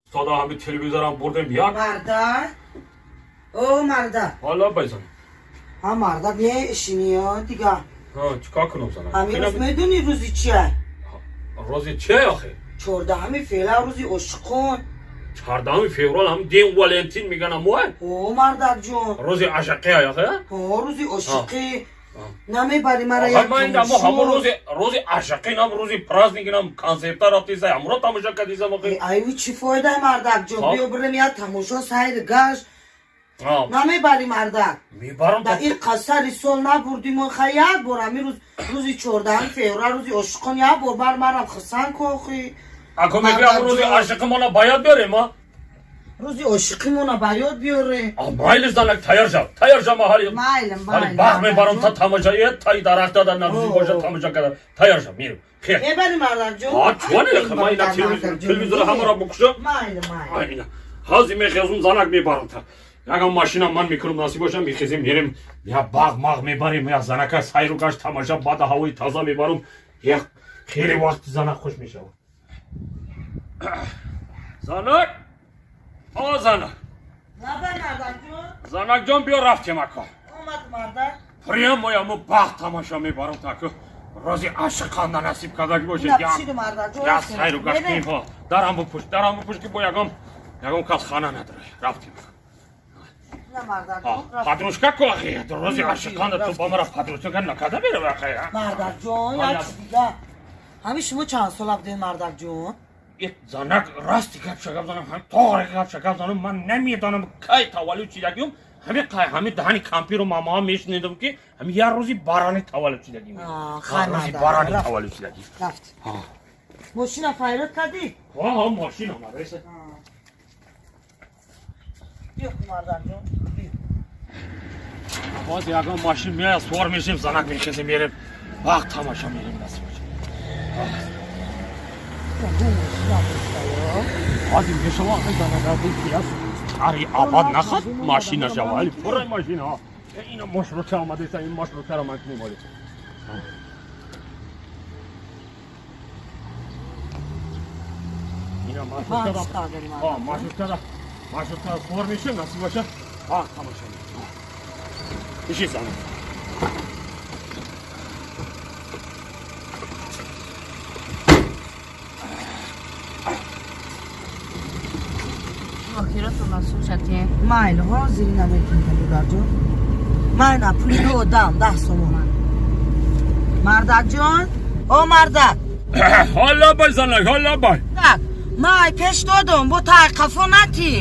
Истода ҳами телевизорам бурдем як. Мардак, о мардак. Ҳола байзан. Ҳа мардак, мешиниё дига. Ҳа, чикор кунам, занак? Ҳамин рӯз медонӣ рӯзи чия? Рӯзи че охе? 14-уми феврал, рӯзи ошиқон. 14-уми феврал ҳам День Валентин меган амуай? О мардак ҷон. Рӯзи ошиқӣ охе? О, рӯзи ошиқӣ. Намебарӣ мара Охе як ман дамо ҳамо тамошо? Рӯзи ошиқӣ нам, рӯзи праздник нам, концерта рафтиса, ҳамро тамоша кардисам охе. Ай, чӣ фоида, мардак ҷон? Ҳа? Биё бирем як тамошо, сайри гашт. Ҳа. Намебарӣ, мардак? Мебарам. Да ин қасари сол набурдим, ха як бор ҳамин рӯз, рӯзи 14-уми феврал, рӯзи ошиқон, як бор бар марам хурсанд кохӣ. Ако мегӯям, рӯзи ошиқимона бояд берем, а? Рӯзи ошиқимона ба ёд биёре. А майлиш, занак, тайёр шав, тайёр шав, ма ҳали Майлам. ҳали Майлам. Бағ мебарам та тамоша, таи дарахта да наздик О. боша, тамоша карда тайёр шав, мирем, хер. Мебарӣ, мардак ҷон? А чуане, ма ина телевизора ҳамаро букушам. Майли, майли. Ай, ина ҳази мехезум, занак, мебарам та ягон машина ман мекунам, насиб бошам, мехезем, мерем, я бағ мағ мебарем, я занака сайру гашт, тамоша, баъда ҳавои таза мебарам, як хеле вақти занак хуш мешавад. Занак, о занак. Лабай, мардак ҷон. Занак ҷон, биё, рафтем, ака. Омад, мардак. Прямо яму бағ тамоша мебарам, таку рози ошиқанда насиб кардаги бошед. Ина пӯшиду, мардак ҷон. Я сайру гашт кунем. Ҳо, дарам бупӯш, дарам бупӯш, ки бо ягон кас хана надорад, рафтем. На, мардак ҷон, рафтем. Подружка ку ахи, рози ошиқанда ту ба мара подружка накарда мерава, ахи? Мардак ҷон, як чиз дига, ҳамин шумо чанд сола будед, мардак ҷон? Занак, расти гап шагап занам, ҳам тоғри гап шагап занам, ман намедонам кай таваллуд шидагиюм. Ҳами қай ҳами даҳани кампиру мамаҳо мешунидам, ки ҳами як рӯзи барани таваллуд шидагим. А, хай, рӯзи мардак, барани рафт. таваллуд шидагим. Рафт, мошина файрод кардӣ? Ҳа, мошин омада. Биё, мардак ҷон, биё. Боз ягон мошин меояд, сувор мешем, занак, мехезем, мерем, вақт тамоша мерем, насиб бошад. Мошина бошаё. Ҳозир мешава, занак, ари абад нахад машина шава, али пурра машина. Ина маршрутка омадеса, ин маршруткаро ман кунем оли. Ина маршруткада. Ҳа, маршруткада сувор мешем, насиб бошад, вақт тамоша мерем. Иши, занак. Охиротон слушате. Майли, ҳозир ина мекунем, мардакҷон. Майна, пули ду одам 10 сомон. Мардакҷон, о мардак. Ҳола бай, занак, ҳола бай. Так, май пеш додум, бо тай қафо натӣ.